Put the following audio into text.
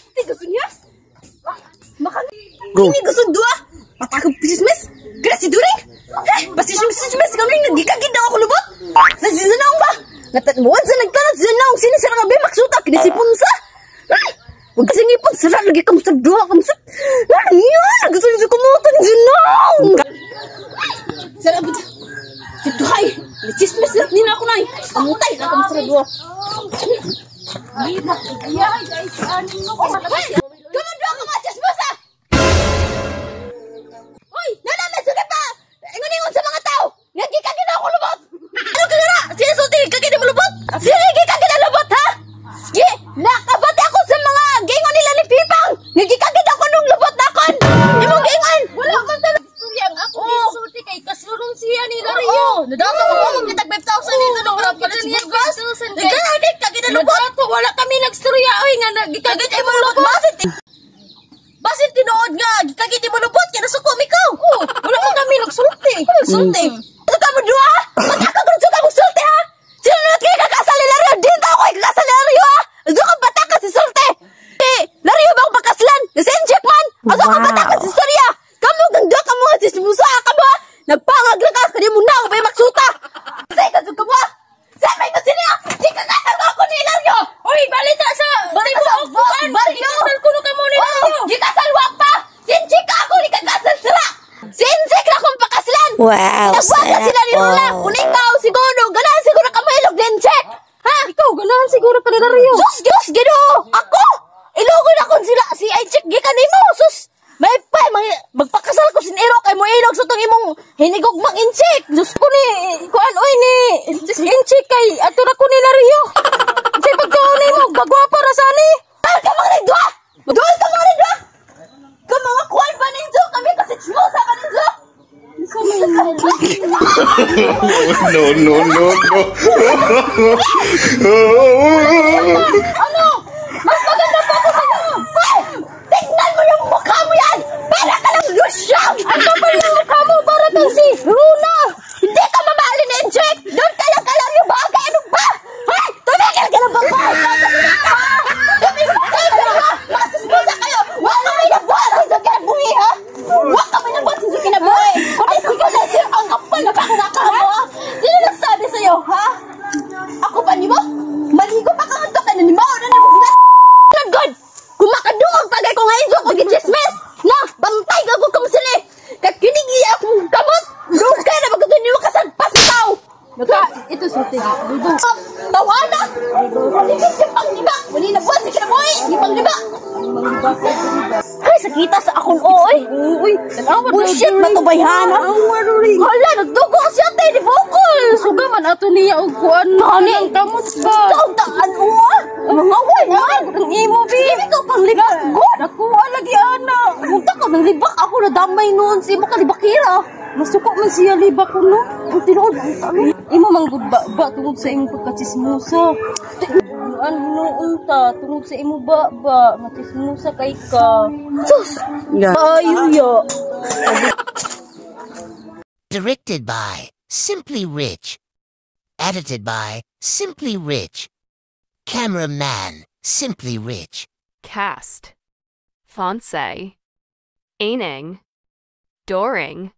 Hindi gusto niya? Maka Go. Hindi gusto dua. Patakog chismis. Kaya si During. Eh, basta chismis kami nagikagid daw ako lubot. Sa sinanaong ba? Natatmuan sa nagtanat sa naong sino sila nga ba maksuta kini si Punsa. Ay, huwag kasi ngipon sila lagi kang sa dua kang sa. Ay, niya gusto niya kumutan sa naong. Sarap ba? Si Duhay, chismis lang nina ako nay. Kamutay na kami sa dua. Kamu dua ka mga chismosa! Hoy, nanaman sa pa! Ingon-ingon sa mga tao! Nga gikagin ako lubot! Ano ka nga? Sino sulti gikagin mo lubot? Sino gikagin ang lubot, ha? Sige, nakabati ako sa mga gingon nila ni Pipang! Nga gikagin ako nung lubot nakon! Imong gingon! Wala man talaga istorya ang ako Oo. gisulti kay kasulong siya ni Dario. Oo! Nadato ko mo kitag 5,000 nito nung wala pa Kita niya gas! 5,000 kay- Nagkagin kagin ang lubot! Nadato wala kami nagstorya oy nga nagikagit Kagin mo lubot! Basit! Basit tinuod nga! Gikagin mo lubot! Kaya nasuko mi ko! Oh, wala man kami nagsulti. Sulti. Ano ka mo duha? Bata ka gud ka mo sulti ha? Sino na kay kakasal ni Lario? Di ta ako ikakasal ni Lario ha? Ano ka bata ka si sulti? Eh, Lario ba ang pakaslan? Si Injek man? Ano ka bata ka si Surya? Kamu kang duha kamo si Musa kamo ha? Nagpangag lang ka kani mo na ba maksuta? Say ka ka mo ha? Say may ko siniya. Di ka kasal ako ni Lario. Oy, balita sa Balita sa tibuok kuan. baryo. Gikasal kuno kamo ni Dario. Oh, gikasal wa pa. Si Injek ako ni kakasal sila. Si Injek na akong pakaslan. Wow, Nagwag sila ni Rula. sarap. Kung ikaw, siguro, ganahan siguro ka mailog din, check. Ha? Ikaw ganahan siguro ka ni Dario. Sus, Diyos, Ginoo! Ako! Ilogon akong sila, si ay check, gikan nimo, sus! May pa, magpakasal ko sin Ero kay mo ilog sa tong imong hinigugmang incheck. Diyos ko ni kuan oy ni Inchik kay ato ra ko ni Dario. Unsay pagtuon nimo bagwapa ra sani. Dahil ka mga nagdua! Doon ka mga nagdua! Ka mga kuwan ba ninyo? Kami kasi chmosa ba ninyo? No, no, no, no. Ano? Mas maganda pa ako sa'yo! Ay! Tingnan mo yung mukha mo yan! Para ka lang lusyang! Ang kapal ng mukha mo para kang si Runa. Hindi ka mamahalin ni Jack! Doon ka lang kalam yung bagay! Ano ba? Hoy! Tumigil ka ng bangko! Tumigil ka na ba? Mga sismusa kayo! Wala kami nabuhat sa kinabuhi, ha? Wala kami nabuhat sa kinabuhi! Kundi siguro na siya ang kapal na paknaka mo, ha? Sino nagsabi sa'yo, ha? Ako ba ni mo? Maligo pa ka nga na ni mo! Ano na mo God! Kumakaduog tagay ko ngayon ko gichismis! Na! Bantay ka ko kamusili! Kakinig akong kamot! Lugay na magkatunin mo kasagpas tao! Naka ito sulti. Dudu. Tawana! Hindi siya panglibak! Muli na buwan sa kinabuhi! Sige panglibak! Ay, sakita sa akong oy! Uy, tanawa Bullshit ba to bayhana? Hala, nagdugo siya tayo ni Bukol! Suga man ato niya og kuan Ani? ang kamot ba. Taong taan uwa! Mga way man! Ang imo bi. Sige ko pang libak! God! Nakuha lagi ana. Munta ka ng libak! Ako nadamay noon si mo kalibakira! Masuko man siya libak ko no. Ang tinuod, ang talo. Imo man gud ba, ba tungod sa imong pagkachismosa. An hinuon ta tungod sa imo ba ba nga chismosa kay ka. Sus! Ayo ya. Directed by Simply Rich. Edited by Simply Rich. Cameraman Simply Rich. Cast. Fonse. Aning. Doring.